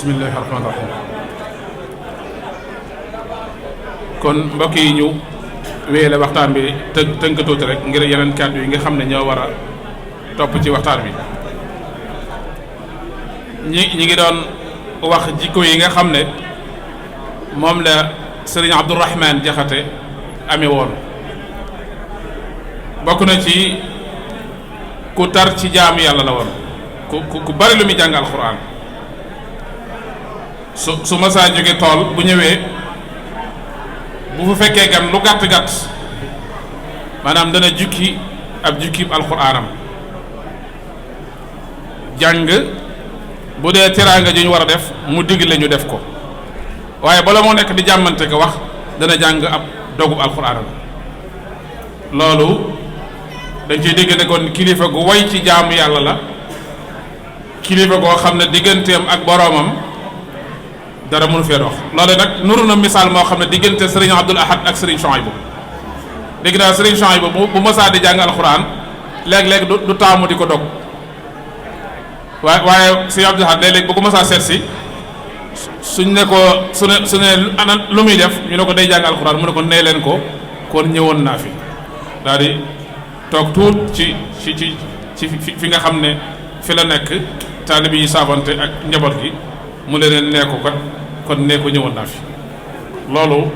bismillahi rahmaani rahim. kon mbokk yi ñu wéyale waxtaan bi tënk tuuti rek ngir yeneen kàddu yi nga xam ne ñoo war a topp ci waxtaan bi. ñi ngi doon wax jikko yi nga xam ne moom la sëriñ Abdourahman Jaxate amee woon. bokk na ci ku tar ci jaamu yàlla la woon, ku bari lu muy jàng alxuraan. su masaa jóge tool bu ñëwee bu fa fekkee gan lu gàtt gàtt maanaam dana jukki ab jukkiib alxuraanam jàng. bu dee teraanga ju ñu war a def mu digle ñu def ko, waaye bala moo nekk di jàmmante ko wax dana jàng ab dogub alxuraanam. loolu dañ ciy dégg ne kon kilifa gu way ci jaamu yàlla la, kilifa goo xam ne digganteem ak boroomam dara mënu fee dox. loolu nag nuru na misaal moo xam ne diggante Serigne Abdoul Ahad ak Serigne Chouaïbou. dégg naa Serigne Chouaïbou bu masaa di jàng alxuraan léeg-léeg du taamu di ko dog. waaye si Abdul Ahad léeg-léeg bu ko masaa seet si suñ ne ko su ne ana lu muy def ñu ne ko day jàng alxuraan mu ne ko nee leen ko kon ñëwoon naa fi daal di toog tuut ci fi nga xam ne fi la nekk taalibe yi saabante ak njaboot gi mu ne leen nee ko kat kon nee ko ñëwoon naa fi. loolu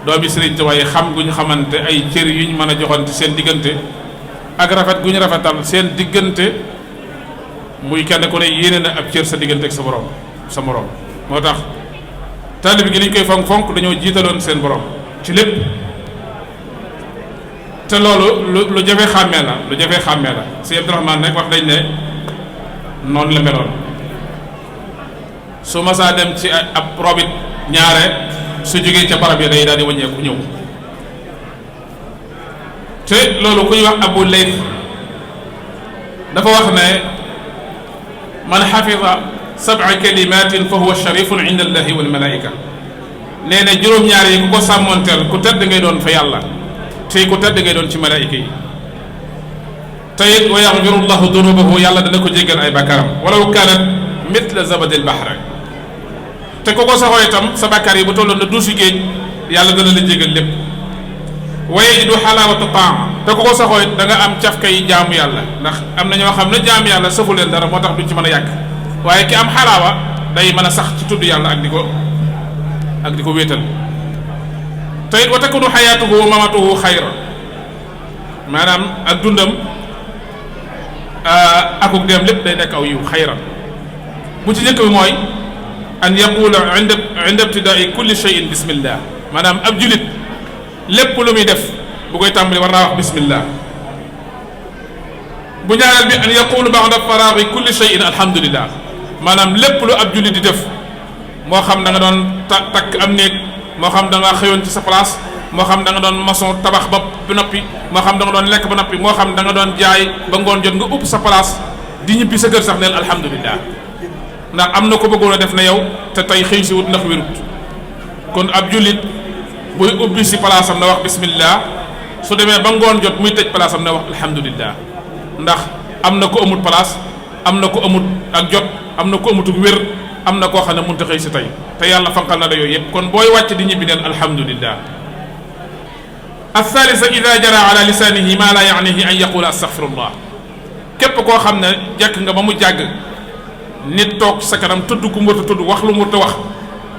doomi Sëriñ Tuubaa yi xam gu ñu xamante ay cër yu ñu mën a joxante seen diggante ak rafet gu ñu rafetal seen diggante. muy kenn ku ne yéene na ab cër sa diggante ak sa morom moo tax taalibe gi li ñu koy fonk dañoo jiitaloon seen borom ci lépp. te loolu lu jafe xàmmee la si Abdourahman nag wax dañ ne noonu la meloon. su masaa dem ci ab robit ñaare su jógee ca barab yi day daal di wàññeeku ñëw. te loolu ku ñuy wax Abu Layth dafa wax ne man xafida sab'a kalimatin fa huwa sharifun inda allahi wal malaika. nee na juróom-ñaar yi ku ko sàmmoonteel ku tedd ngay doon fa yàlla te ku tedd ngay doon ci malaayika yi. te it wa yaxfiru llahu dunubahu yàlla dana ko jéggal ay bàkkaaram walaw kaanat mithla zabadil bahr. te ku ko saxoo itam sa bàkkaar yi bu tolloon na duusi géej yàlla dana la jéggal lépp. wa yajidu xalaawata taam te ku ko saxoo it da nga am cafka yi jaamu yàlla, ndax am na ñoo xam ne jaamu yàlla sëfu leen dara moo tax duñ ci mën a yàgg, waaye ki am xalaawa day mën a sax ci tudd yàlla ak di ko wéetal. te it wa takunu xayaatuhu wa mamatuhu xayra, maanaam ak dundam akuk dem lépp day nekk aw yiw xayra. bu ci njëkk bi mooy an yaqula inda ibtidaai kulli cheyin bismillah, maanaam ab julit lépp lu muy def bu koy tàmbali war naa wax bismillah. bu ñaareel bi an yaqulu ba'da faraagi kulli shay'in alhamdulillah, maanaam lépp lu ab julli di def moo xam da nga doon takk am néeg, moo xam da nga xëyoon ci sa place, moo xam da nga doon maçon tabax ba noppi, moo xam da nga doon lekk ba noppi, moo xam da nga doon jaay ba ngoon jot nga upp sa place di ñibbi sa kër sax neel alhamdulillah, ndax am na ko bëggoon a def na yow te tey xëy si wut ndax wérut. kon ab jullit buy ubbi si palaasam na wax bismillah, su demee ba ngoon jot muy tëj palaasam na wax alhamdulillah, ndax am na ko amut place, am na ko amut ak jot, am na ko amutuk wér, am na koo xam ne mënut a xëy si tey te yàlla fanqal na la yooyu yëpp. kon booy wàcc di ñibbi neen alhamdulillah. althalisa ida jara ala lisanihi ma la yaanihi an yaqula astaghfirullah, képp koo xam ne jekk nga ba mu jàgg nit toog sa kanam tudd ku mbërta tudd wax lu mbërta wax,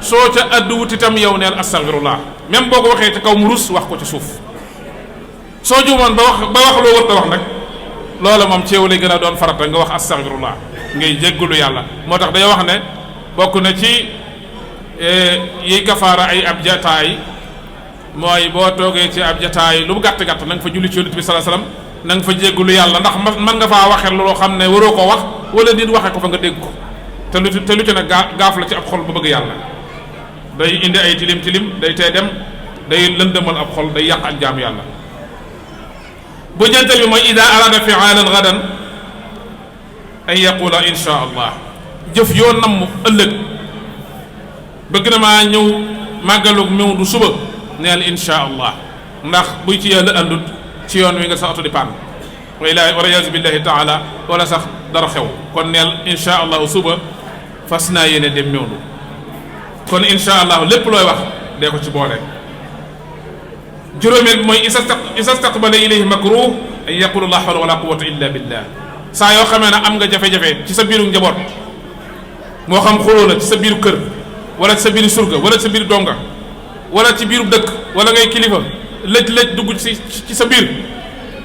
soo ca addu wut itam yow neel astaghfirullah, même boo ko waxee ci kaw mu rus wax ko ci suuf. soo juumoon ba wax loo wërta wax nag loola moom ci yow lay gën a doon farata nga wax astaghfirullah, ngay jéggalu yàlla. moo tax dañoo wax ne bokk na ci yiy kafaara ay ab jataay mooy boo toogee ci ab jataay lu gàtt gàtt na nga fa julli ci yonent bi sallallahu alayhi wasallam, na nga fa jéggalu yàlla, ndax mën nga faa waxee loo xam ne waroo koo wax wala nit waxee ko fa nga dégg ko te lu ci nag gaaf la ci ab xol bu bëgg yàlla. day indi ay tilim day tee dem, day lëndëmal ab xol, day yàq ak jaamu yàlla. bu ñeenteel bi mooy ida arada fi'alan gadan an yaqula insha allah, jëf yoo namm ëllëg bëgg na maa ñëw màggalug ñëw du suba neel insha allah, ndax buy ci yàlla àndut ci yoon wi nga sa oto di pann wala yaasu billahi taala wala sax dara xew, kon neel insha allahu suba fas naa yéene dem ñëwdu. kon insha allah lépp looy wax dee ko ci boole. juróomeel bi mooy isa staqbala ilayhi makruh an yaqulu la hawla wala quwwata illa billah. saa yoo xamee ne am nga jafe-jafe ci sa biiru njaboot moo xam xuloo la ci sa biiru kër wala ci sa biiru surga wala ci sa biiru donga wala ci biiru dëkk wala ngay kilifa lëj dugg ci sa biir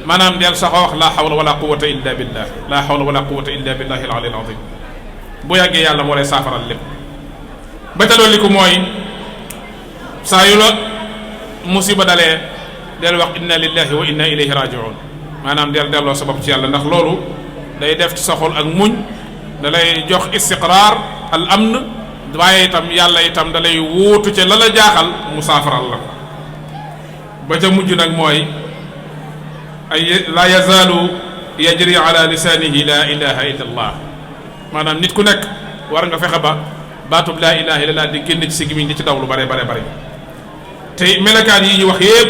maanaam del saxoo wax la hawla wala quwwata illa billah la hawla wala quwwata illa billahi al ali al azim. bu yàggee yàlla moo lay saafaral lépp. ba ca dolli ko mooy saa yu la musiba dalee del wax inna lillahi wa inna ilayhi raji'un maanaam del delloo sa bopp ci yàlla ndax loolu day def ci sa xol ak muñ da lay jox istiqraar al amn waaye itam yàlla itam da lay wóotu ca la la jaaxal mu saafaral la ko. ba ca mujj nag mooy ay la yazaalu yajri ala lisaanihi la ilaha illa allah maanaam nit ku nekk war nga fexe ba baatub laa ilaha illallah di génn ci si gémmiñ di ci daw lu bare te melakaan yi ñu wax yépp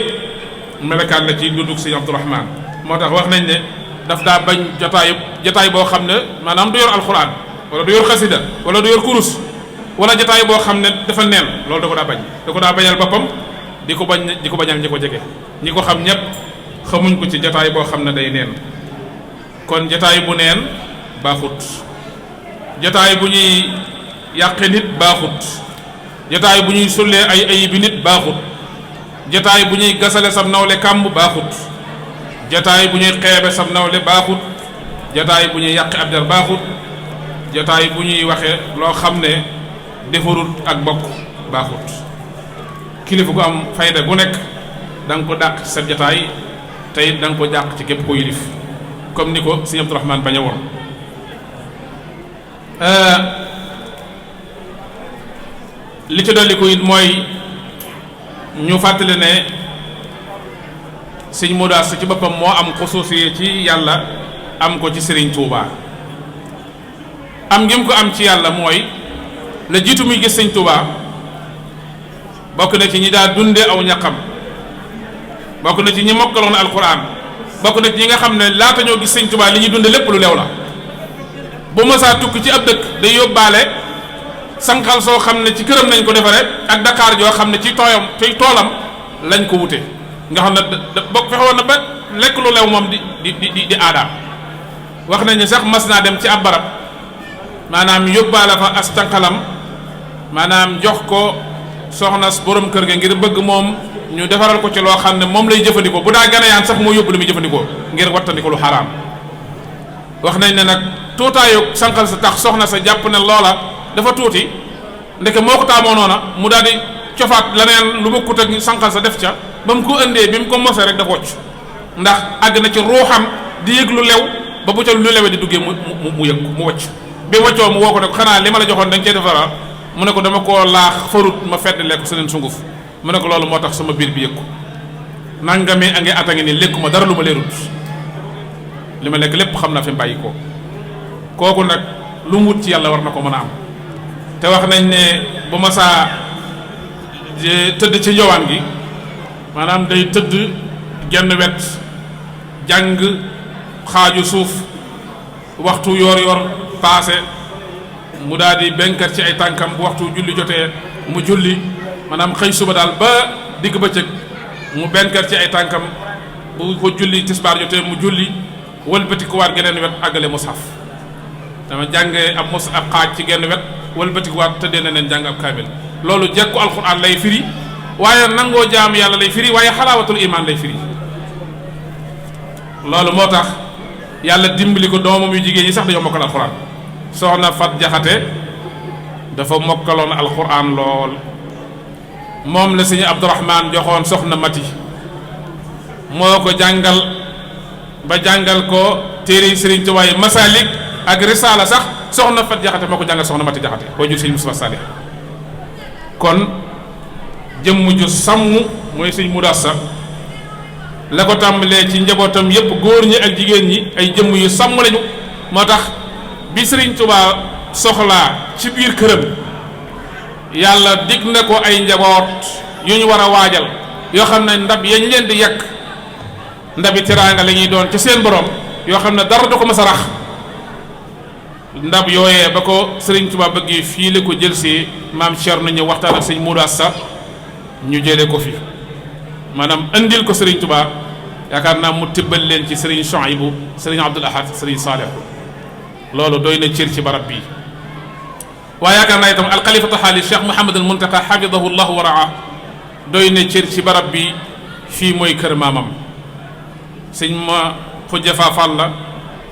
melakaan la ci dundug Sëñ Abdourahman moo tax wax nañ ne daf daa bañ jotaay boo xam ne maanaam du yor alxuraan wala du yor xasida wala du yor kurus wala jotaay boo xam ne dafa neen loolu da ko daa bañ da ko daa bañal boppam di ko bañal ñi ko jege ñi ko xam ñépp xamuñ ko ci jotaay boo xam ne day neen. kon jotaay bu neen baaxut jotaay bu ñuy yàqe nit baaxut jotaay bu ñuy sullee ay ayibi nit baaxut jotaay bu ñuy gasale sab nawle kàmb baaxut jotaay bu ñuy xeebe sab nawle baaxut jotaay bu ñuy yàqe ab der baaxut jotaay bu ñuy waxe loo xam ne defarut ak bokk baaxut. kilifa gu am fayda gu nekk da nga ko dàq ci sa jotaay te it da nga ko dàq ci képp ko yilif comme ni ko Sëñ Abdourahman bañe woon. li ci dolli ko it mooy ñu fàttali ne Sëñ Modou Asta ci boppam moo am xusuusiye ci yàlla am ko ci Serigne Touba. am ngi mu ko am ci yàlla mooy la jiitu muy gis Sëñ Touba bokk na ci ñi daa dunde aw ñaqam bokk na ci ñi mokkaloon alquran bokk na ci ñi nga xam ne laata ñoo gis Sëñ Touba li ñuy dunde lépp lu leew la. bu mësaa tukki ci ab dëkk day yóbbaale sànqal soo xam ne ci këram nañ ko defare ak Dakar joo xam ne ci toolam lañ ko wute nga xam ne bokk fexe woon na ba lekk lu lew moom di aadaam. wax nañ ne sax mas naa dem ci ab barab maanaam yóbbaale fa as sànqalam maanaam jox ko soxna borom kër ga ngir bëgg moom ñu defaral ko ci loo xam ne moom lay jëfandikoo bu daa ganayaan sax moo yóbbu lu muy jëfandikoo ngir wattandiko lu xaraam. wax nañ ne nag tuutaayu sànqal sa tax soxna sa jàpp ne loola dafa tuuti ndeke moo ko taamoo noona mu daal di cofaat leneen lu bokkut ak sànqal sa def ca ba mu ko indee bi mu ko mosee rek dafa wocc ndax àgg na ci ruuxam di yëg lu lew ba bu ca lu lewe di duggee mu yëg mu wocc bi waccoo mu woo ko ne ko xanaa li ma la joxoon dañ cee defara mu ne ko dama koo laax farut ma fedd lekk seneen sunguf mu ne ko loolu moo tax sama biir bi yëg ko nangami a ngi ata ngi ni lékku ma dara lu ma leerut li ma lekk lépp xam naa fi mu bàyyi ko kooku nag lu mu wut ci yàlla war na ko mën a am. te wax nañ ne bu ma saa tëdd ci njowaan gi maanaam day tëdd genn wet jàng xaaju suuf waxtu yor paase mu daal di benkat ci ay tànkam bu waxtu julli jotee mu julli maanaam xëy suba daal ba digg bëccëg mu benkat ci ay tànkam bu ko julli tisbaar jotee mu julli wëlbati ko waat geneen wet àggale mushaf dama jàngee ab xaaj ci genn wet wëlbati ko waat tëddee na neen jàng ab kaamil loolu jekku alquran lay firi waaye nangoo jaam yàlla lay firi waaye xalaawatul iman lay firi. loolu moo tax yàlla dimbali ko doomam yu jigéen ñi sax dañoo mokkal alquran soxna Fat Jaxate dafa mokkaloon alquran lool moom la Sëñ Abdourahman joxoon soxna Mati moo ko jàngal ba jàngal ko téere Sëriñ Tuubaa yi Masalik ak Risaala sax soxna Fat Jaxate moo ko jàngal soxna Mati Jaxate boo jur Sëñ Mustafa Salih kon jëmm ju sàmm mooy Sëñ Modou Asta la ko tàmbalee ci njabootam yépp góor ñi ak jigéen ñi ay jëmm yu sàmm lañu moo tax bi Sëriñ Tuubaa soxlaa ci biir këram yàlla dig na ko ay njaboot yu ñu war a waajal yoo xam ne ndab yañ leen di yekk ndabi teraanga la ñuy doon ci seen borom yoo xam ne dara du ko mës a rax ndab yooyee ba ko Serigne Touba bëggee fii la ko jël see maam Thierno ñëw waxtaan ak sëñ Modou Asta ñu jëlee ko fi maanaam andil ko Serigne Touba yaakaar naa mu tibbal leen ci Serigne Chouaïbou Serigne Abdoul Ahad Serigne Saleh loolu doy na cër ci barab bii. waaye yaakaar naa itam alxalifatu xaali Cheikh Mouhamadul Muntaqa xafidahu llahu wa raa doy na cër ci barab bi fii mooy kër maamam sëñ ma xujja faafal la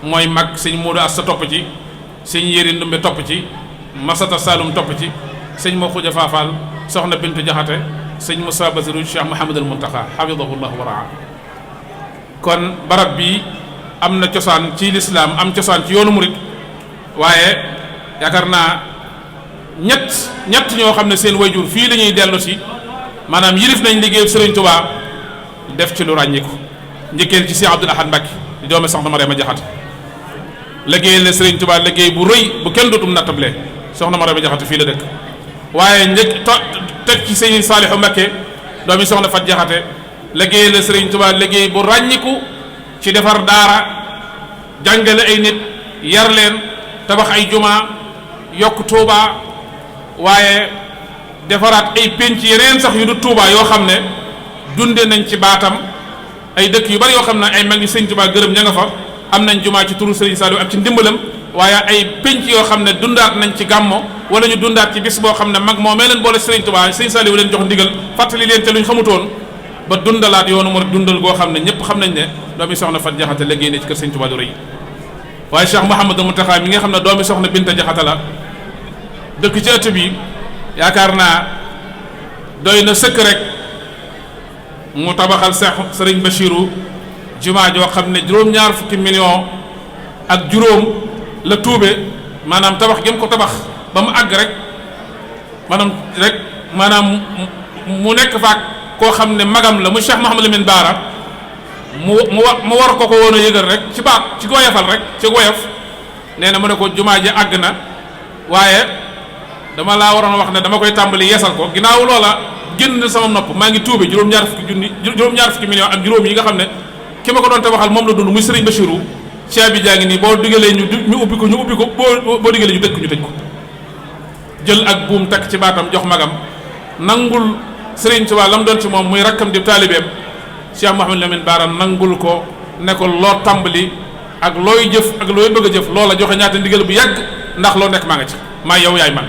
mooy mag sëñ Modou Asta topp ci sëñ Yéri Ndumbe topp ci Masata Saloum topp ci sëñ ma xujja faafal soxna Bintu Jaxate sëñ Moussa Basiru Cheikh Mouhamadul Muntaqa xafidahu llahu wa raa kon barab bi am na cosaan ci lislaam am cosaan ci yoonu murit waaye yaakaar naa ñett ñoo xam ne seen wayjur fii la ñuy dellu si maanaam yilif nañ liggéeyu Serigne Touba def ci lu ràññiku njëkkeel ci Cheikh Abdoul Ahad Mbacké di doomi soxna Mariama Jaxate liggéeyal na Serigne Touba liggéey bu rëy bu kenn dootum nattable soxna Mariama Jaxate fii la dëkk waaye teg ci Serigne Saliou Mbacké doomi soxna Fat Jaxate liggéeyal na Serigne Touba liggéey bu ràññiku ci defar daara jàngale ay nit yar leen tabax ay jumaa yokk Touba waaye defaraat ay pénc yeneen sax yu du Touba yoo xam ne dunde nañ ci baatam ay dëkk yu bari yoo xam ne ay mag yi sëñ Touba gërëm ña nga fa am nañ jumaa ci turu Serigne Saliou ak ci ndimbalam waaye ay pénc yoo xam ne dundaat nañ ci gàmmo wala ñu dundaat ci bis boo xam ne mag moo mee leen boole Serigne Touba Serigne Saliou leen jox ndigal fàttali leen te luñ xamutoon ba dundalaat yoonu mu dundal goo xam ne ñëpp xam nañ ne doomi soxna Fat Jaxate liggéey ne ci kër Serigne Touba du rëy waaye Cheikh Mouhamadou Mountakha mi nga xam ne doomi soxna Binta Jaxate la dëkk ci ëtt bi yaakaar naa doy na sëkk rek mu tabaxal Serigne Bachirou jumaa joo xam ne juróom-ñaar fukki million ak juróom la tuube maanaam tabax gém ko tabax ba mu àgg rek maanaam mu nekk faak koo xam ne magam la mu Cheikh Mouhamadou Lamine Bara mu war ko woon a yëgal rek ci baat ci goyafal rek ci goyaf nee na mu ne ko jumaa ji àgg na waaye dama laa waroon wax ne dama koy tàmbali yeesal ko ginnaaw loola génn sama nopp maa ngi tuube juróom-ñaar fukki million ak juróom yi nga xam ne ki ma ko doon tabaxal moom la dund muy Serigne Bachirou caabi jaa ngi nii boo digalee ñu ubbi ko boo digalee ñu tëj ko jël ak buum takk ci baatam jox magam nangul Serigne Touba la mu doon ci moom muy rakkam di taalibeem Cheikh Mouhamadou Lamine Bara nangul ko ne ko loo tàmbali ak looy jëf ak looy bëgg a jëf loola joxe ñaata ndigal bu yàgg ndax loo nekk maa nga ci maa yow yaay man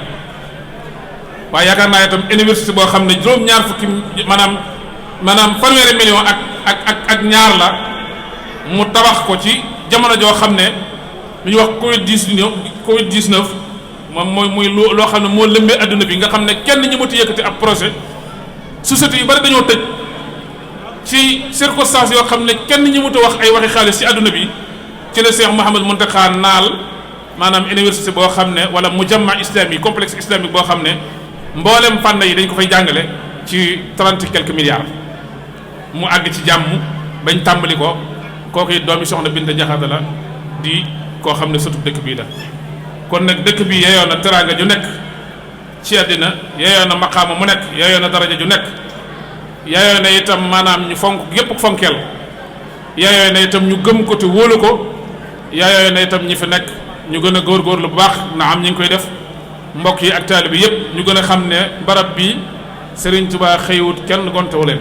waaye yaakaar naa itam université boo xam ne juróom-ñaar fukki maanaam fanweeri million ak ñaar la mu tabax ko ci jamono joo xam ne lu ñuy wax Covid 19 moom muy loo xam ne moo lëmbee adduna bi nga xam ne kenn ñi mati yëkkati ab projet société yu bari dañoo tëj ci circonstances yoo xam ne kenn ñi mati wax ay waxi xaalis ci adduna bi ci la Cheikh Mouhamadou Mountakha naal maanaam université boo xam ne wala mujamma islamique complexe islamique boo xam ne mboolem fànn yi dañ ko fay jàngale ci 30 quelques milliards mu àgg ci jàmm bañ tàmbali ko kooku it doomi soxna Binta Jaxate la di koo xam ne sëtub dëkk bii la kon nag dëkk bi yeeyoo na teraanga ju nekk ci àddina yeeyoo na maqaama mu nekk yeeyoo na daraja ju nekk yeeyoo na itam maanaam ñu fonk yépp fonkeel yeeyoo na itam ñu gëm ko te wóolu ko yeeyoo na itam ñi fi nekk ñu gën a góorgóorlu bu baax na am ñi ngi koy def mbokk yi ak taalibe bi yépp ñu gën a xam ne barab bi Serigne Touba xëywut kenn gontewu leen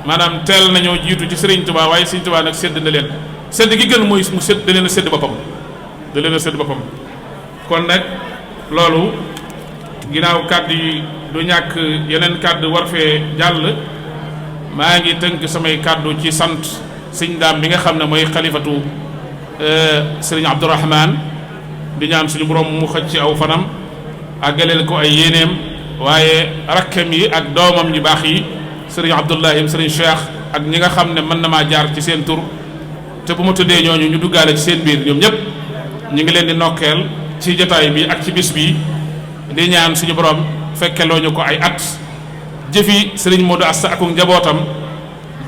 maanaam teel nañoo jiitu ci Serigne Touba waaye Serigne Touba nag sédd na leen sédd gi gën mooy mu sédd da leen a sédd boppam kon nag loolu ginnaaw kàddu yi du ñàkk yeneen kàddu war fee jàll maa ngi tënk samay kàddu ci sant sëñ daam bi nga xam ne mooy xalifatu Serigne Abdourahman di ñaan suñu borom mu xëcc ci aw fanam àggaleel ko ay yéeneem waaye rakkam yi ak doomam ñu baax yi Serigne Abdoulahi Serigne Cheikh ak ñi nga xam ne mën na maa jaar ci seen tur te bu ma tuddee ñooñu ñu duggaale ci seen biir ñoom ñëpp ñu ngi leen di nokkeel ci jotaay bi ak ci bis bi di ñaan suñu borom fekkeloo ñu ko ay at jëfi Serigne Modou Asta ak njabootam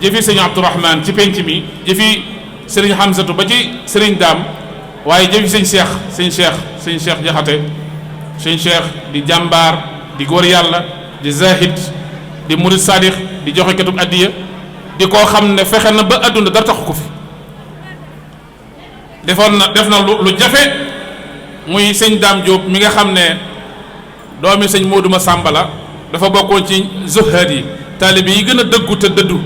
jëfi Serigne Abdourahman ci penc mi jëfi Serigne Hamzatu ba ci Serigne Dame waaye jëfi sëñ Cheikh Jaxate sëñ Cheikh di jàmbaar di góor yàlla di zahid di murid sadix di joxe ketub addiya di koo xam ne fexe na ba adduna dara taxu ko fi def na lu jafe muy sëñ Dame Diop mi nga xam ne doomi sëñ Modou Massamba la dafa bokkoon ci zuhaad yi taalibe yi gën a dëggu te dëddu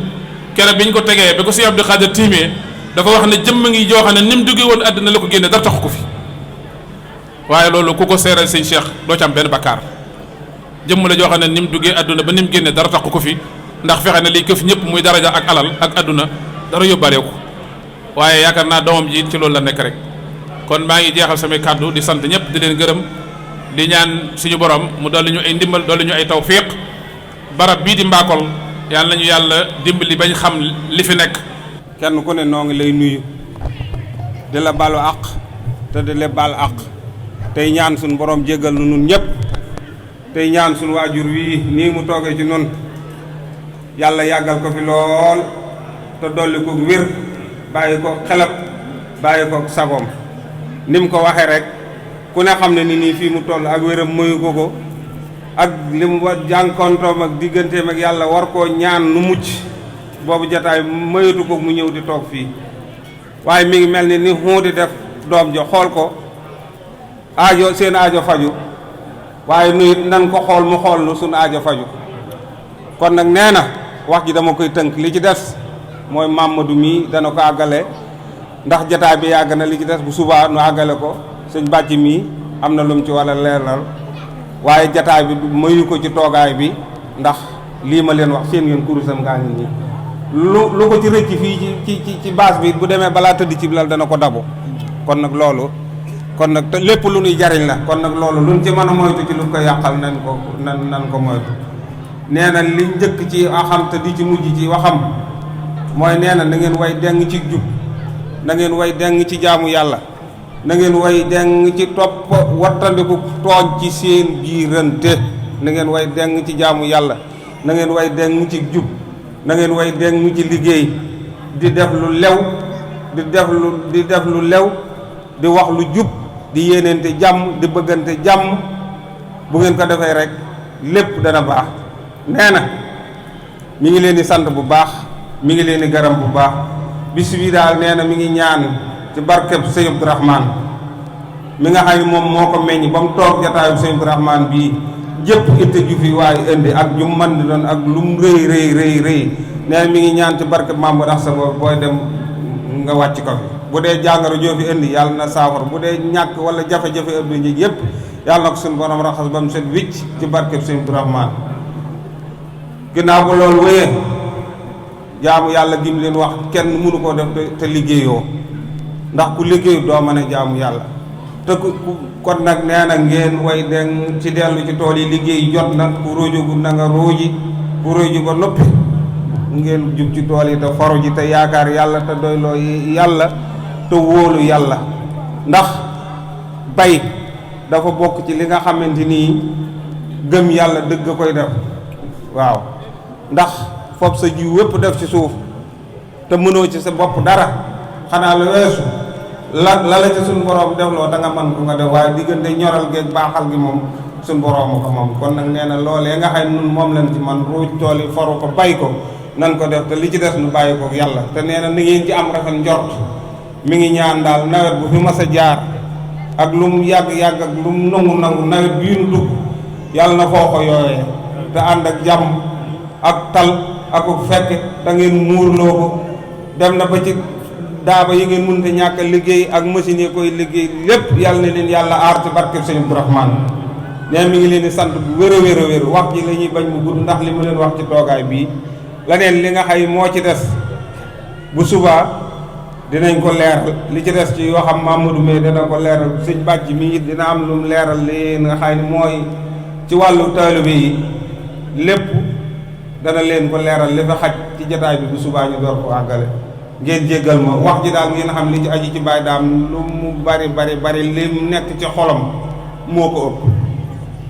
keroog bi ñu ko tegee ba ko sëñ Abdou Khadir tiimee dafa wax ne jëmm ngi joo xam ne ni mu duggee woon àddina la ko génne dara taxu ko fi waaye loolu ku ko seeral sëñ Cheikh doo ci am benn bakkaar jëmm la joo xam ne ni mu duggee àdduna ba ni mu génne dara taxu ko fi ndax fexe na liy këf ñëpp muy daraja ak alal ak àdduna dara yóbbaale ko waaye yaakaar naa doomam ji ci loolu la nekk rek kon maa ngi jeexal samay kàddu di sant ñëpp di leen gërëm di ñaan suñu borom mu dolli ñu ay ndimbal dolli ñu ay tawfiq barab bii di Mbakol yàlla nañu yàlla dimbali bañ xam li fi nekk. kenn ku ne noo ngi lay nuyu di la balu àq te di la bal àq tey ñaan suñu borom jéggal nu nun ñëpp tey ñaan suñu waajur wii nii mu toogee ci nun yàlla yàggal ko fi lool te dolli ko wér bàyyi ko xelab bàyyi ko sagoom ni mu ko waxee rek ku ne xam ne ni nii fii mu toll ak wéram mayu ko ak li mu jànkontoom ak digganteem ak yàlla war koo ñaan nu mucc boobu jataay mayatu ko mu ñëw di toog fii waaye mi ngi mel ni xuuti def doom jo xool ko aajo seen aajo faju waaye nuyit nan ko xool mu xool nu suñu aajo faju kon nag nee na wax ji dama koy tënk li ci des mooy Mamadou mii dana ko àggale ndax jataay bi yàgg na li ci des bu subaa nu àggale ko sëñ bàcc mii am na lu mu ci walla leeral waaye jataay bi mayu ko ci toogaay bi ndax lii ma leen wax seen ngeen kurusam ngaa ngi nii lu ko ci rëcc fii ci baas bi bu demee balaa tëdd ci bilal dana ko dabu kon nag loolu kon nag te lépp lu ñuy jariñ la kon nag loolu luñ ci mën a moytu ci lu ko yàqal nan ko moytu nee na li njëkk ci waxam te di ci mujj ci waxam mooy nee na na ngeen way deng ci jub na ngeen way deng ci jaamu yàlla na ngeen way deng ci topp wattandiku tooñ ci seen biirante na ngeen way deng ci jaamu yàlla na ngeen way deng ci jub na ngeen way deng ci liggéey di def lu lew di def lu lew di wax lu jub di yéeneente jàmm di bëggante jàmm bu ngeen ko defee rek lépp dana baax nee na mi ngi leen di sant bu baax mi ngi leen di garam bu baax bis bi daal nee na mi ngi ñaan ci barkeb sëñ Abdourahman mi nga xam ne moom moo ko meññ ba mu toog jataayu sëñ Abdourahman bii jëpp itte ju fi waaye indi ak ju man di doon ak lu mu rëy nee na mi ngi ñaan ci barkeb maam bu rax sa booy dem nga wàcc ko fi bu dee jàngoro joo fi indi yàlla na saafara bu dee ñàkk wala jafe-jafe ëpp ji yëpp yàlla na ko suñu borom raxas ba mu set wicc ci barkeb sëñ Abdourahman ginnaaw ba loolu wéyee jaamu yàlla gim leen wax kenn mënu koo def te liggéeyoo ndax ku liggéeyu doo mën a jaamu yàlla te kon nag nee na ngeen way den ci dellu ci tool yi liggéey jot na ku róojogu na nga róoji ku róoji ba noppi ngeen jub ci tool yi te faru ji te yaakaar yàlla te doyloo yàlla te wóolu yàlla ndax bay dafa bokk ci li nga xamante nii gëm yàlla dëgg koy def waaw ndax fopp sa jiw wépp def ci suuf te mënoo ci sa bopp dara xanaa la weesu la ci suñu borom def loo da nga mën ko nga def waaye diggante ñoral geeg baaxal gi moom suñu borom ko moom kon nag nee na loolee nga xam nun moom lañ ci man ruuj tool yi faru ko bay ko nan ko def te li ci des nu bàyyi ko yàlla te nee na ni ngeen ci am rafet njort mi ngi ñaan daal nawet bu fi mas a jaar ak lu mu yàgg-yàgg ak lu mu nangu nawet bii nu dugg yàlla na foo ko yooyee te ànd ak jàmm ak tal ak fekk da ngeen muurloo ko dem na ba ci daaba yi ngeen mënta ñàkk liggéey ak machine yi koy liggéey lépp yàlla na leen yàlla aar ci barkeb sëñ Abdourahman nee mi ngi leen di sant bu wér a wér wax ji la ñuy bañ mu gudd ndax li mu leen wax ci toogaay bii leneen li nga xay moo ci des bu subaa dinañ ko leeral li ci des ci waxam Mamadou Mey dina ko leeral sëñ bàcc mi dina am lu mu leeral li nga xay mooy ci wàllu taalibe yi lépp dana leen ko leeral li fa xaj ci jataay bi bu subaa ñu door ko àggale ngeen jéggal ma wax ji daal ngeen xam li ci aju ci Baye Dame lu mu bari li mu nekk ci xolam moo ko ëpp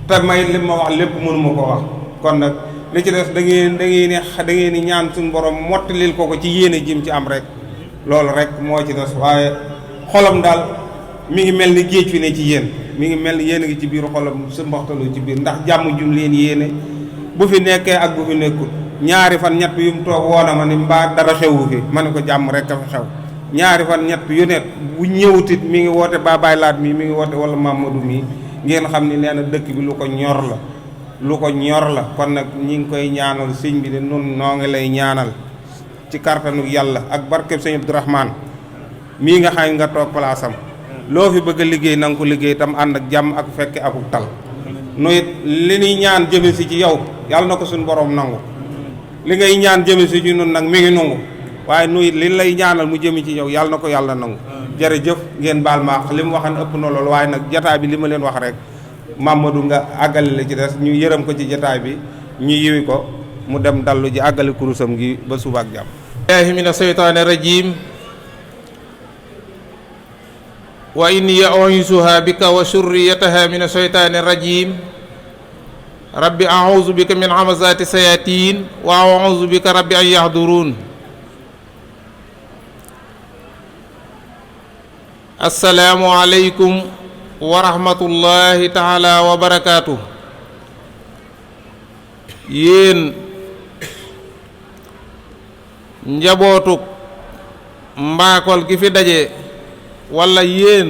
te may li ma wax lépp mënu ma ko wax kon nag li ci des da ngeen ni ñaan suñu borom mottalil ko ci yéene jim ci am rek loolu rek moo ci des waaye xolam daal mi ngi mel ni géej fi ne ci yéen mi ngi mel ni yéen a ngi ci biir xolam su mboxtalu ci biir ndax jàmm jum leen yéene bu fi nekkee ak bu fi nekkul ñaari fan ñett yu mu toog woona ma ni mbaa dara xewu fi ma ne ko jàmm rek a fi xew ñaari fan ñett yu ne bu ñëwutit mi ngi woote Babaay Laat mi ngi woote wala Mamadou mi ngeen xam ni nee na dëkk bi lu ko ñor la kon nag ñi ngi koy ñaanal sëñ bi de nun noo ngi lay ñaanal ci kartanu yàlla ak barkeb sëñ Abdourahmane mii nga xam nga toog palaasam loo fi bëgg a liggéey na nga ko liggéey tam ànd ak jàmm ak fekke akuk tal nu it li ñuy ñaan jëme si ci yow yàlla na ko suñu borom nangu li ngay ñaan jëme si ci nun nag mi ngi nangu waaye nu it li lay ñaanal mu jëme ci yow yàlla na ko yàlla nangu jërëjëf ngeen baal ma li mu waxan ëpp na loolu waaye nag jataay bi li ma leen wax rek Mamadou nga àggale la ci des ñu yërëm ko ci jataay bi ñu yiwi ko mu dem dallu ji àggale kurusam gi ba suba ak jàmm billahi mina shaytaani rajim wa inni u'iizuha bika wa surriyataha mina shaytaani rajim rabbi a'uuzu bika min hamazaati sayaatiin wa a'uuzu bika rabbi an yahduruun assalaamu aleykum wa rahmatullahi taala wa barakaatu yéen njabootuk Mbakol gi fi daje walla yéen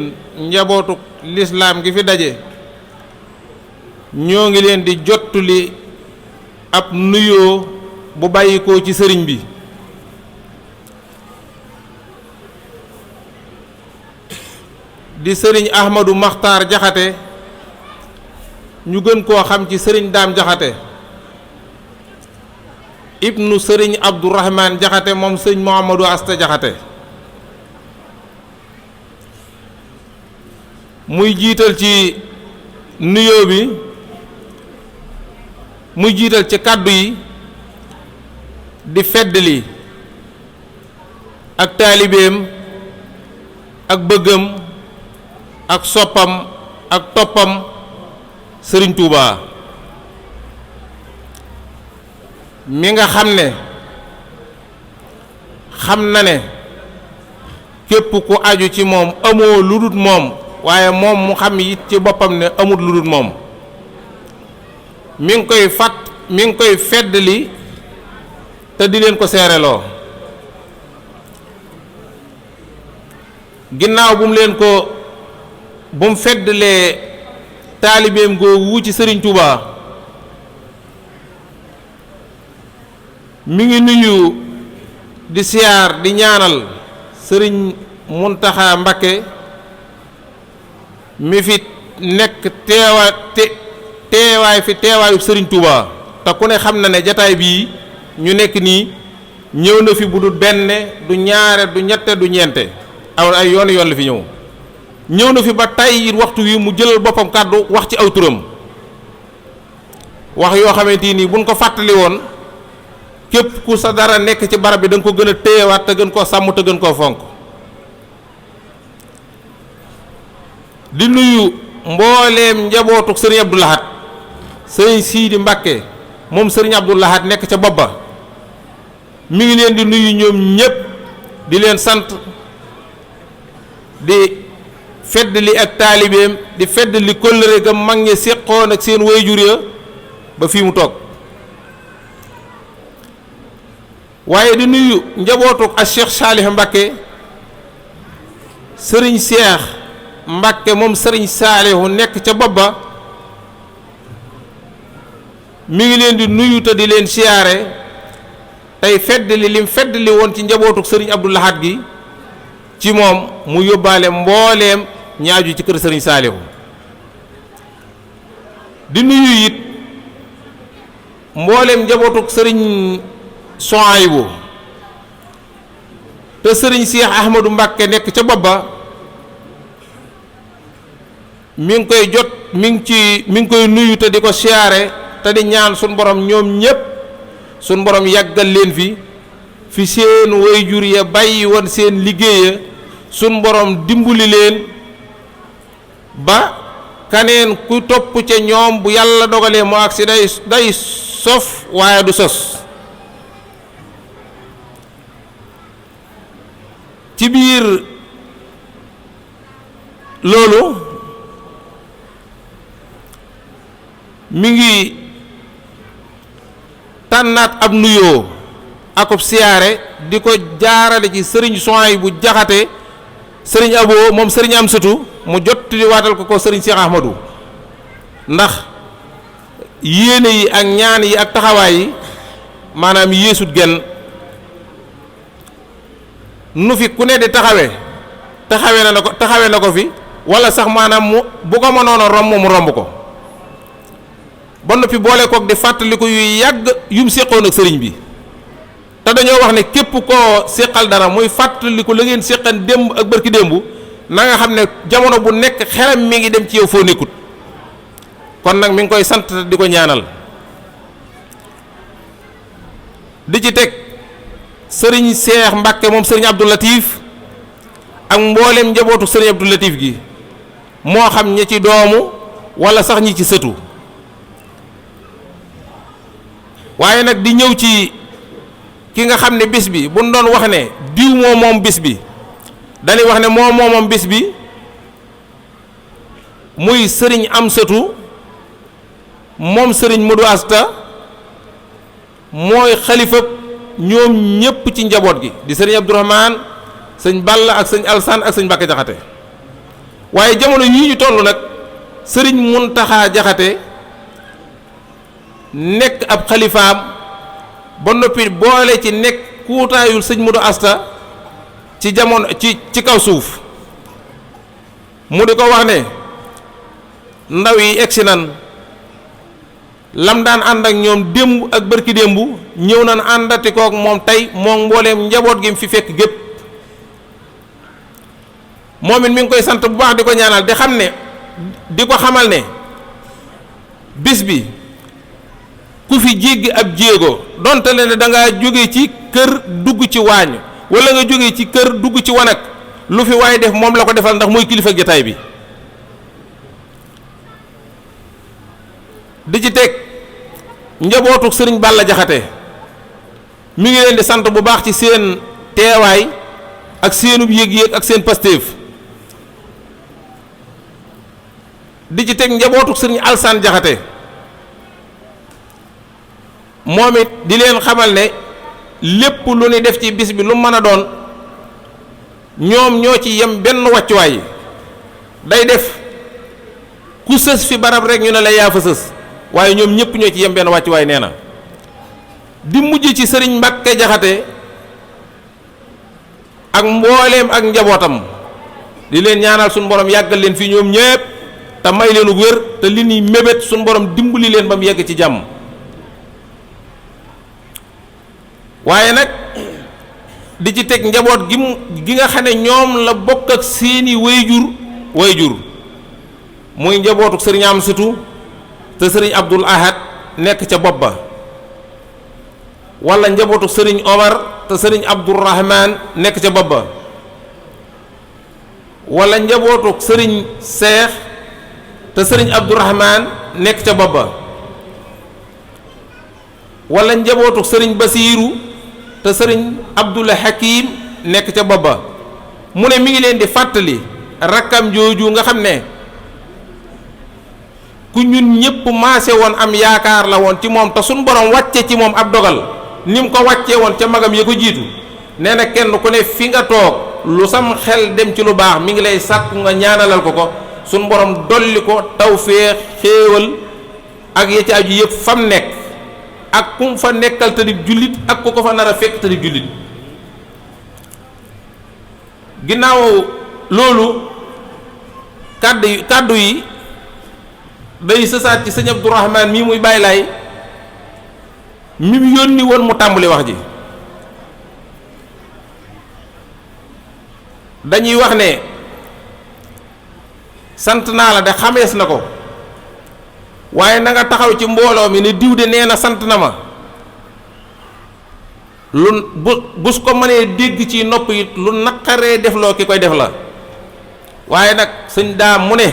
njabootuk lislaam gi fi daje ñoo ngi leen di jottali ab nuyoo bu bàyyikoo ci sëriñ bi di sëriñ Ahmadou Makhtar Jaxate ñu gën koo xam ci sëriñ Daam Jaxate ibnu sëriñ Abdourahman Jaxate moom sëriñ Mouhamadou Asta Jaxate muy jiital ci nuyoo bi muy jiital ci kàddu yi di feddali ak taalibeem ak bëggam ak soppam ak toppam sëriñ Touba mi nga xam ne xam na ne képp ku aju ci moom amoo lu dul moom waaye moom mu xam it ci boppam ne amut lu dul moom mi ngi koy feddali te di leen ko seereloo ginnaaw bu mu feddalee taalibeem googu ci sëriñ Touba mi ngi nuyu di siyaar di ñaanal sëriñ Muntaxa Mbakke mi fi nekk teewaay fi teewaayu sëriñ Touba te ku ne xam na ne jataay bii ñu nekk nii ñëw na fi bu du benn du ñaare du ñette du ñeente aw ay yoon la fi ñëw na fi ba tey it waxtu wi mu jëlal boppam kàddu wax ci aw turam wax yoo xamante ni buñ ko fàttali woon képp ku sa dara nekk ci barab bi da nga ko gën a téyewaat te gën koo sàmm te gën koo fonk di nuyu mbooleem njabootuk sëriñ Abdou Lahad sëriñ Siidi Mbàkke moom sëriñ Abdou Lahad nekk ca bopp ba mi ngi leen di nuyu ñoom ñépp di leen sant di feddali ak taalibeem di feddali kóllëre ga mag ñi séqoon ak seen waajur ya ba fii mu toog waaye di nuyu njabootuk ak Cheikh Saalih Mbakke sëriñ Cheikh Mbakke moom sëriñ Saalihu nekk ca bopp ba mi ngi leen di nuyu te di leen siyaare tey feddali lim feddali woon ci njabootuk sëriñ Abdou Lahad gi ci moom mu yóbbaale mbooleem ñaaju ci kër sëriñ Saalihu di nuyu it mbooleem njabootuk sëriñ Sohaybu te sëriñ Cheikh Ahmadou Mbakke nekk ca bopp ba mi ngi koy nuyu te di ko siyaare te di ñaan suñ borom ñoom ñépp suñ borom yàggal leen fi seen waajur ya bàyyi woon seen liggéeya suñ borom dimbali leen ba kaneen ku topp ca ñoom bu yàlla dogalee mu agsi day sof waaye du sos ci biir loolu mi ngi tànnaat ab nuyoo akub siyaare di ko jaarale ci sëriñ Souhaïbou Jaxate sëriñ Abo moom sëriñ Amsatu mu jottali waatal ko sëriñ Cheikh Ahmadou ndax yéene yi ak ñaan yi ak taxawaay yi maanaam yéesut genn nu fi ku ne di taxawe na ko fi wala sax maanaam mu bu ko mënoon a romb mu romb ko ba noppi boole kook di fàttaliku yu yàgg yum séqoon ak sëriñ bi te dañoo wax ne képp koo séqal dara muy fàttaliku la ngeen séqan démb ak bërki démb na nga xam ne jamono bu nekk xelam mi ngi dem ci yow foo nekkut kon nag mi ngi koy sant di ko ñaanal di ci teg sëriñ Seex Mbàkke moom sëriñ Abdou Latif ak mboolem njabootu sëriñ Abdou Latif gi moo xam ñi ci doomu wala sax ñi ci sëtu waaye nag di ñëw ci ki nga xam ne bis bi bu ñu doon wax ne diw moo moom bis bi dañuy wax ne moo moom bis bi muy sëriñ Amsatu moom sëriñ Modou Asta mooy xalifa ñoom ñépp ci njaboot gi di sëriñ Abdourahmane sëñ Balla ak sëñ Alsaan ak sëñ Mbàkke Jaxate waaye jamono yii ñu toll nag sëriñ Muntaxa Jaxate nekk ab xalifaam ba noppi boole ci nekk kuutaayul sëñ Modou Asta ci jamono ci kaw suuf mu di ko wax ne ndaw yi egsi nan lam daan ànd ak ñoom démb ak bërki démb ñëw nan àndati kook moom tey moom mbooleem njaboot gi mu fi fekk gépp moom it mi ngi koy sant bu baax di ko ñaanal di xam ne di ko xamal ne bis bi ku fi jéggi ab jéego donte ne da ngaa jóge ci kër dugg ci waañ wala nga jóge ci kër dugg ci wanag lu fi waaye def moom la ko defal ndax mooy kilifa jotaay bi di ci teg njabootu sëriñ Balla Jaxate mi ngi leen di sant bu baax ci seen teewaay ak seenub yëg-yëg ak seen pastéef di ci teg njabootu sëriñ Alsaan Jaxate moom it di leen xamal ne lépp lu ni def ci bis bi lu mën a doon ñoom ñoo ci yem benn wàccuwaay day def ku sës fi barab rek ñu ne la yaa fa sës waaye ñoom ñëpp ñoo ci yem benn wàccuwaay nee na di mujj ci sëriñ Mbàkke Jaxate ak mbooleem ak njabootam di leen ñaanal suñu borom yàggal leen fii ñoom ñépp te may leenu wér te li ñuy mébét suñu borom dimbali leen ba mu yegg ci jàmm waaye nag di ci teg njaboot gi nga xam ne ñoom la bokk ak seeni wayjur muy njabootu sëriñ Amsatu te sëriñ Abdul Ahad nekk ca bopp ba wala njabootu sëriñ Omar te sëriñ Abdourahman nekk ca bopp ba wala njabootu sëriñ Seex te sëriñ Abdourahman nekk ca bopp ba wala njabootu sëriñ Basiiru te sëriñ Abdul Hakim nekk ca bopp ba mu ne mi ngi leen di fàttali rakkam jooju nga xam ne ku ñun ñëpp maase woon am yaakaar la woon ci moom te suñ borom wàcce ci moom ab dogal ni mu ko wàccee woon ca magam ya ko jiitu nee na kenn ku ne fi nga toog lu sam xel dem ci lu baax mi ngi lay sàkku nga ñaanalal ko suñ borom dolli ko tawféex xéewal ak ya ci aju yëpp fam nekk ak kum fa nekkal te di jullit ak ku ko fa nar a fekk te di jullit ginnaaw loolu kàddu yi day sësaat ci sëñ Abdourahman mii muy bàyyi laay mi mu yónni woon mu tàmbali wax ji dañuy wax ne sant naa la de xamees na ko waaye na nga taxaw ci mbooloo mi ne diw de nee na sant na ma lu bus ko mënee dégg ci nopp it lu naqaree defloo ki koy def la waaye nag sëñ daam mu ne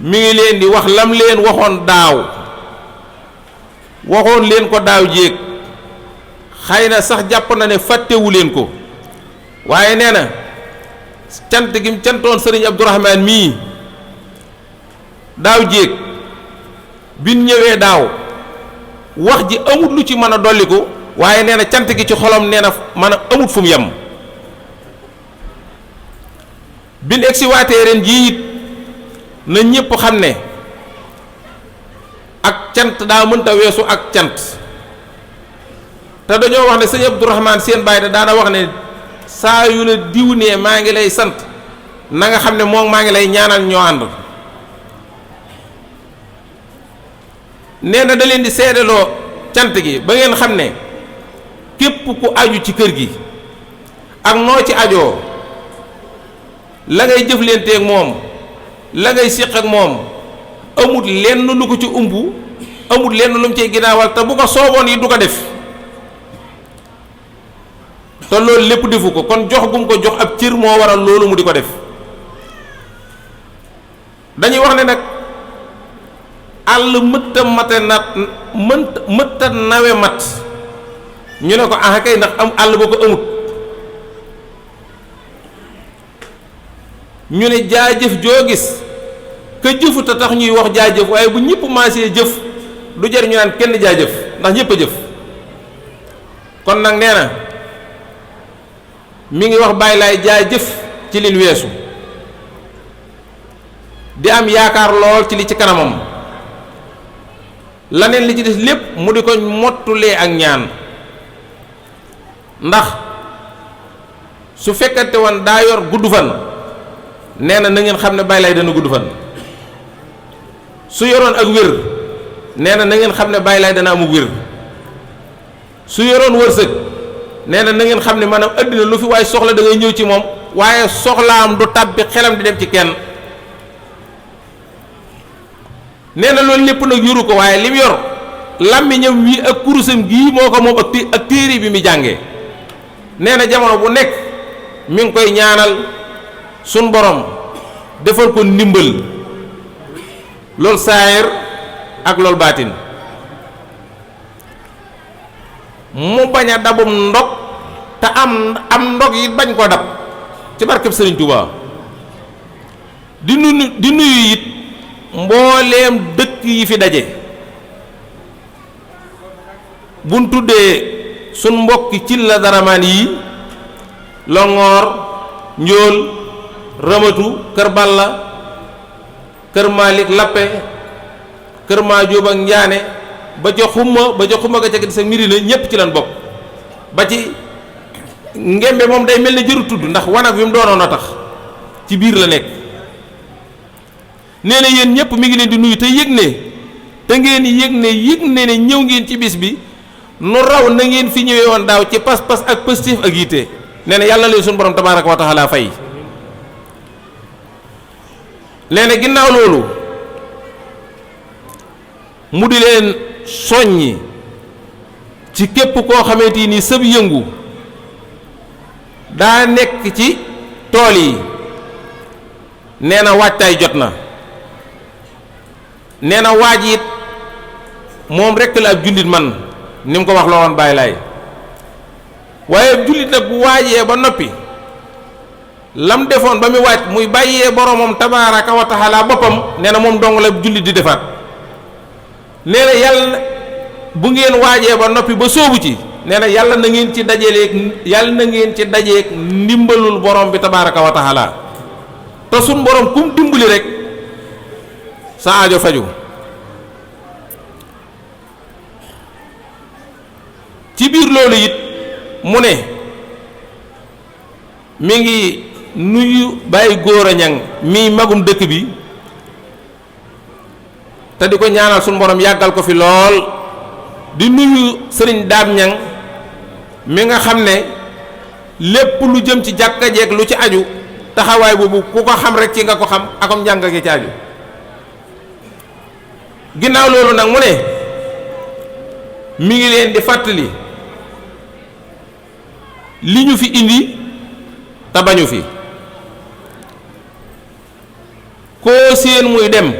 mi ngi leen di wax lam leen waxoon daaw waxoon leen ko daaw jéeg xëy na sax jàpp na ne fàttewu leen ko waaye nee na cant gi mu cantoon sëriñ Abdourahman mii daaw jéeg bin ñëwee daaw wax ji amut lu ci mën a dolliku waaye nee na cant gi ci xolam nee na man a amut fu mu yem. bin egsi waatee ren jii it na ñépp xam ne ak cant daa mënta weesu ak cant te dañoo wax ne sëñ Abdourahman seen baay daana wax ne saa yu la diw ne maa ngi lay sant na nga xam ne moom maa ngi lay ñaanal ñoo ànd. nee na da leen di seedeloo cant gi ba ngeen xam ne képp ku aju ci kër gi ak noo ci ajoo la ngay jëflanteeg moom la ngay séq ak moom amut lenn lu ko ci umbu amut lenn lu mu cay ginnaawal te bu ko sooboon yi du ko def te loolu lépp defu ko kon jox gum ko jox ab cër moo waral loolu mu di ko def. dañuy wax ne nag àll mëtta mate nat mëtta nawe mat ñu ne ko ah kay ndax am àll ba ko amut ñu ne jaajëf joo gis ka jëfu te tax ñuy wax jaajëf waaye bu ñëpp maasee jëf du jar ñu naan kenn jaajëf ndax ñëpp a jëf. kon nag nee na mi ngi wax bàyyi laay jaajëf ci lin weesu di am yaakaar lool ci li ci kanamam laneen li ci des lépp mu di ko mottulee ak ñaan ndax su fekkante woon daa yor gudd fan nee na ngeen xam ne bàyyi laay dana gudd fan su yoroon ak wér nee na ngeen xam ne bàyyi laay dana amug wér su yoroon wërsëg nee na ngeen xam ne maanaam àddina lu fi waaye soxla da ngay ñëw ci moom waaye soxlaam du tàbbi xelam di dem ci kenn. nee na loolu lépp nag yoru ko waaye lim yor làmmiñam wi ak kurusam gii moo ko moom ak téere bi mi jàngee nee na jamono bu nekk mi ngi koy ñaanal sun borom defal ko ndimbal loolu saayir ak loolu baatin mu bañ a dabum ndog te am ndog yi bañ ko dab ci barkeb Sëriñ Tuubaa di nuyu it mbooleem dëkk yi fi daje buñ tuddee sun mbokki ci la daramaan yi Longoor Njool Ramatu Kër Balla Kër Malik Lappe Kër Maajóob ak Njaane ba ca xumma ga ca sa Mirina ñépp ci lan bokk ba ci Ngembe moom day mel ne jëru tudd ndax wanag wi mu doonoon a tax ci biir la nekk. nee na yéen ñëpp mi ngi leen di nuyu te yëg ne ñëw ngeen ci bis bi nu raw na ngeen fi ñëwee woon daaw ci pas-pas ak positif ak yitte nee na yàlla leen suñu borom tabaaraka wa taala fay. nee na ginnaaw loolu mu di leen soññi ci képp koo xamante ni sëb yëngu daa nekk ci tool yi nee na waajtaay jot na. nee na waaj it moom rekk la ab jullit man ni mu ko wax loo woon bàyyi laay waaye ab jullit nag bu waajee ba noppi lam defoon ba muy waaj muy bàyyee boromam tabaaraka wa taala boppam nee na moom dong la ab jullit di defaat. nee na yàlla bu ngeen waajee ba noppi ba sóobu ci nee na yàlla na ngeen ci dajeek ndimbalul borom bi tabaaraka wa taala te suñ borom kum dimbali rek sa aajo faju. ci biir loolu it mu ne mi ngi nuyu bàyyi góor a ñang mi magum dëkk bi te di ko ñaanal suñu borom yàggal ko fi lool di nuyu sëriñ daam ñang mi nga xam ne lépp lu jëm ci jàkka jeeg lu ci aju taxawaay boobu ku ko xam rek ci nga ko xam akom njàng gi ci aju. ginnaaw loolu nag mu ne mi ngi leen di fàttali li ñu fi indi te bañu fi koo séen muy dem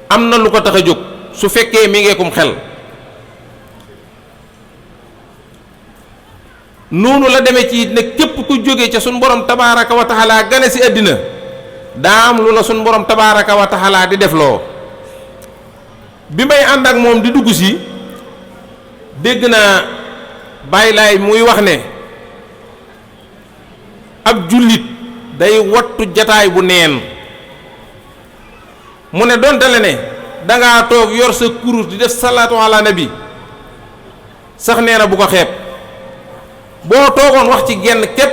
am na lu ko tax a jóg su fekkee mi ngeekum xel noonu la demee ci ne képp ku jóge ca suñ borom tabaaraka wa taala gane si àddina daa am lu la suñ borom tabaaraka wa taala di def loo bi may ànd ak moom di dugg si dégg naa Baay Laay muy wax ne ab jullit day wattu jataay bu neen mu ne donte le ne dangaa toog yor sa kurus di def salaatu ala nabi sax nee na bu ko xeeb boo toogoon wax ci genn képp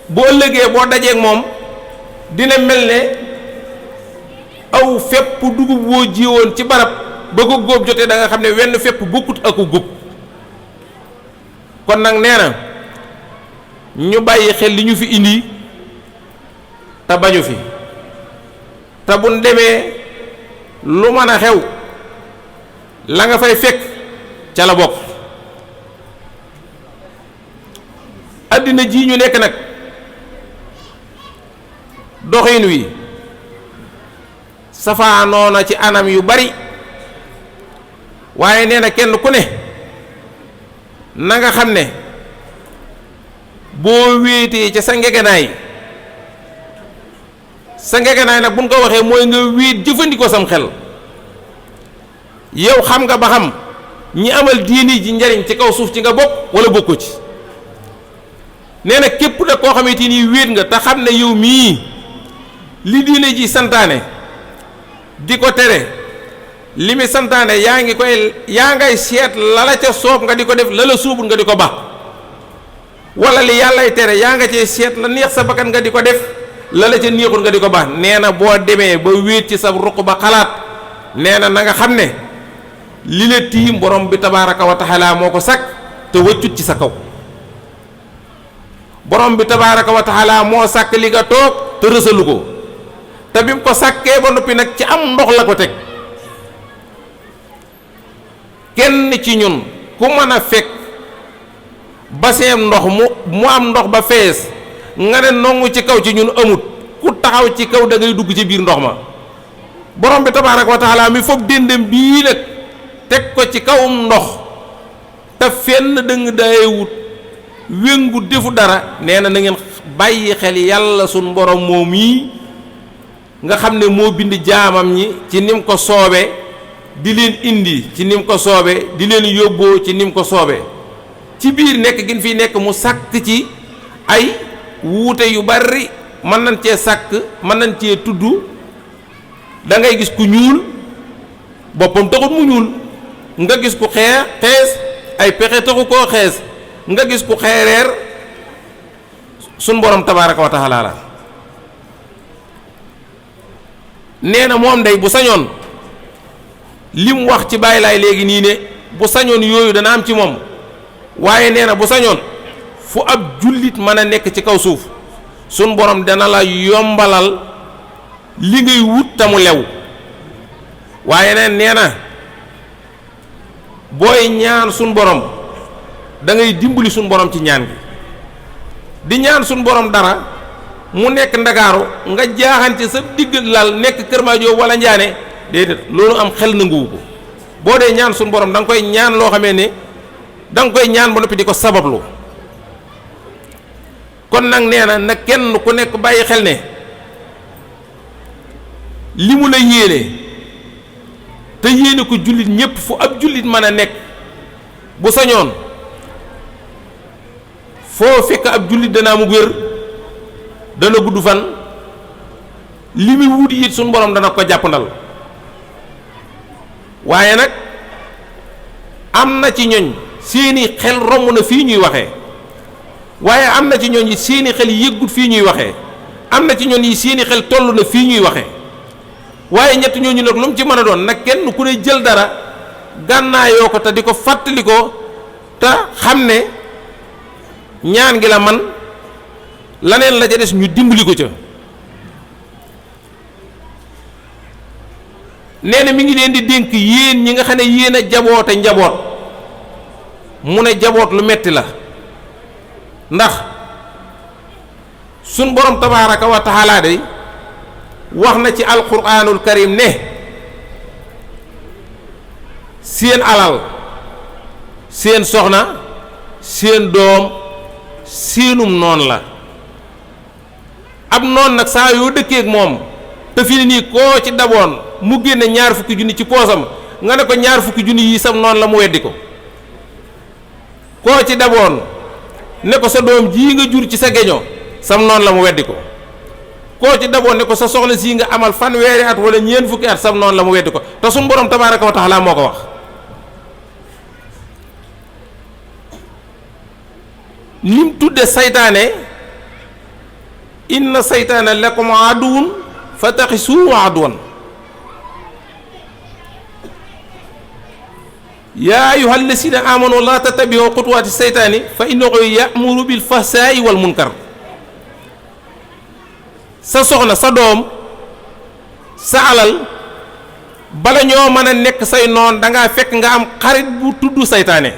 boo ëllëgee boo dajeek moom dina mel ne aw fépp dugub woo jiwoon ci barab ba ko góob jotee da nga xam ne wenn fépp bokkut ak góob kon nag nee na ñu bàyyi xel li ñu fi indi te bañu fi te buñ demee lu mën a xew la nga fay fekk ca la bokk àddina ji ñu nekk nag doxin wi safaanoo na ci anam yu bari waaye nee na kenn ku ne na nga xam ne boo wéetee ca sa ngegenaay nag buñ ko waxee mooy nga wéet jëfandikoo sam xel yow xam nga ba xam ñi amal diini ji njariñ ci kaw suuf ci nga bokk wala bokkoo ci nee na képp nag koo xamante ni wéet nga te xam ne yow mii li diine ji santaane di ko tere li mi santaane yaa ngay seet la la ca soob nga di ko def la la suubul nga di ko ba wala li yàllay tere yaa nga cee seet la neex sa bakkan nga di ko def la la ca neexul nga di ko ba nee na boo demee ba wéet ci sa ruq ba xalaat nee na na nga xam ne li la tiim borom bi tabaaraka wa taala moo ko sakk te wëccut ci sa kaw borom bi tabaaraka wa taala moo sàkk li nga toog te rësalu ko te bi mu ko sàkkee ba noppi nag ci am ndox la ko teg kenn ci ñun ku mën a fekk baseem ndox mu am ndox ba fees nga ne nongu ci kaw ci ñun amut ku taxaw ci kaw da ngay dugg ci biir ndox ma borom bi tabaaraka wa taala mi foog déndam bii nag teg ko ci kawum ndox te fenn dëng daayewut wéngu defu dara nee na na ngeen bàyyi xel yàlla sun borom moom yi nga xam ne moo bind jaamam ñi ci nim ko soobe di leen indi ci nim ko soobe di leen yóbboo ci nim ko soobe ci biir nekk gin fi nekk mu sàkk ci ay wuute yu bari mën nañ cee sàkk mën nañ cee tudd da ngay gis ku ñuul boppam taxut mu ñuul nga gis ku xees ay pexe taxu koo xees nga gis ku xeereer sun borom tabaaraka wa taala la nee na moom day bu sañoon li mu wax ci Baay Laay léegi nii ne bu sañoon yooyu dana am ci moom waaye nee na bu sañoon fu ab jullit mën a nekk ci kaw suuf sun borom dana la yombalal li ngay wut te mu lew waaye neen nee na booy ñaan sun borom da ngay dimbali sun borom ci ñaan gi di ñaan sun borom dara mu nekk ndakaaru nga jaaxante sa digg lal nekk Kër Madiop wala Njaane déedéet loolu am xel nanguwu ko boo dee ñaan sun borom da nga koy ñaan loo xamee ne da nga koy ñaan ba noppi di ko sabablu kon nag nee na nag kenn ku nekk bàyyi xel ne li mu la yéene te yéene ko jullit ñépp fu ab jullit mën a nekk bu sañoon foo fekk ab jullit dana mu wér dana gudd fan li muy wuti it suñu borom dana ko jàppandal waaye nag am na ci ñoñ seeni xel romb na fii ñuy waxee waaye am na ci ñoñ yi seeni xel yëggut fii ñuy waxee am na ci ñoñ yi seeni xel toll na fii ñuy waxee waaye ñett ñooñu nag lu mu ci mën a doon nag kenn ku ne jël dara gànnaayoo ko te di ko fàttali ko te xam ne ñaan gi la man laneen la ca des ñu dimbali ko ca nee na mi ngi leen di dénk yéen ñi nga xam ne yéen a jaboote njaboot mu ne jaboot lu metti la ndax sun borom tabaaraka wa taala day wax na ci alquraanul karim ne seen alal seen soxna seen doom seenum noon la ab noon nag saa yoo dëkkeek moom te fi ne nii koo ci daboon mu génne 20 junni ci poosam nga ne ko 20 junni yi sam noon la mu weddi ko koo ci daboon ne ko sa doom jii nga jur ci sa geño sam noonu la mu weddi ko koo ci daboon ne ko sa soxna sii nga amal fanweeri at wala ñeent fukki at sam noonu la mu weddi ko te suñu borom tabaaraka wa taala moo ko wax. lim tudde saytaane inna saytaana lakum aduwwun fattaxisuuhu aduwwan yaa ayyuha allazina amanu laa tattabi'u xutuwaati saytaani fa innahu ya'muru bil fahsaa'i wal munkar. sa soxna sa doom sa alal bala ñoo mën a nekk say noon dangaa fekk nga am xarit bu tudd saytaane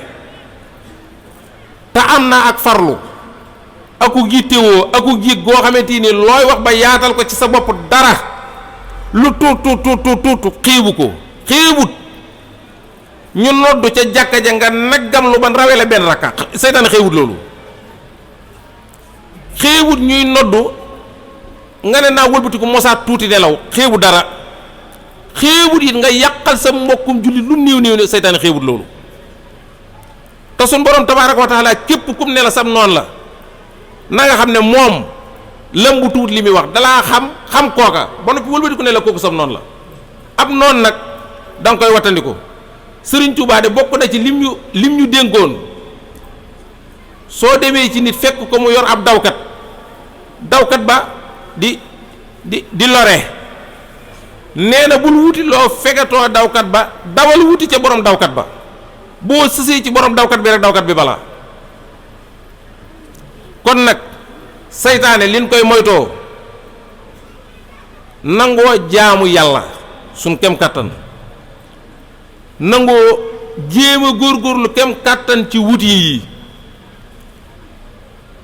te am na ak farlu aku gittewoo aku giig goo xamante ni looy wax ba yaatal ko ci sa bopp dara lu tuut xiibu ko xiibut ñu noddu ca jàkka ja nga naggam lu ban rawee la benn rakka seytaane xeewut loolu xeewut ñuy noddu nga ne naa wëlbatiku mosaat tuuti nelaw xeewut dara xeewut it nga yàqal sa mbokkum julli lu néew ne seytaane xeewut loolu te suñ borom tabaaraka wa taala képp kum ne la sam noonu la na nga xam ne moom lëmbu tuut li muy wax dalaa xam kooka ba noppi wëlbatiku ne la kooku sam noonu la ab noonu nag danga koy wattandiku Sëriñ Tuubaa de bokk na ci lim ñu dénkoon soo demee ci nit fekk ko mu yor ab dawkat ba di lore nee na bul wuti loo fegatoo dawkat ba dawal wuti ca borom dawkat ba boo sësee ci borom dawkat bi rek dawkat bi balaa kon nag saytaane liñ koy moytoo nangoo jaamu yàlla suñ kem kàttan nangoo jéem a góorgóorlu kem kàttan ci wut yi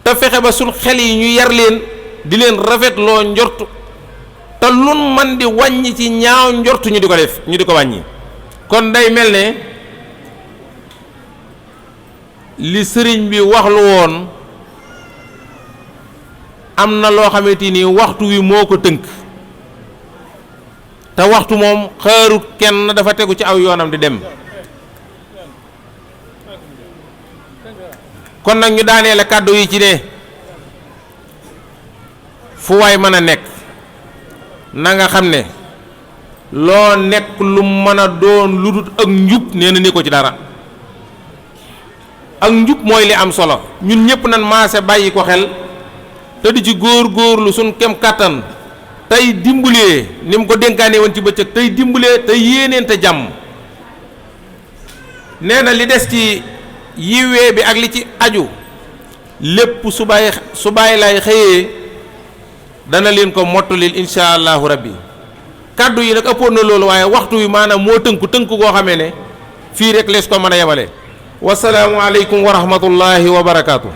te fexe ba suñ xel yi ñu yar leen di leen rafetloo njort te lun man di wàññi ci ñaaw njort ñu di ko def ñu di ko wàññi kon day mel ne li sëriñ bi waxlu woon am na loo xamante ni waxtu wi moo ko tënk te waxtu moom xaarut kenn dafa tegu ci aw yoonam di dem kon nag ñu daaneele kàddu yi ci ne fu waay mën a nekk na nga xam ne loo nekk lu mën a doon lu dul ak njub nee na ne ko ci dara ak njub mooy li am solo ñun ñëpp nan maase bàyyi ko xel te di ci góor-góorlu suñ kem kàttan tey dimbalee ni mu ko dénkaane woon ci bëccëg tey dimbalee tey yéeneente jàmm nee na li des ci yiwee bi ak li ci aju lépp su bàyyi lay xëyee dana leen ko mottalil insha allahu rabbi kàddu yi nag ëppoon na loolu waaye waxtu wi maanaam moo tënk goo xamee ne fii rek lees ko mën a yemale wasalaamu aleykum wa rahmatullahi wa barakaatu.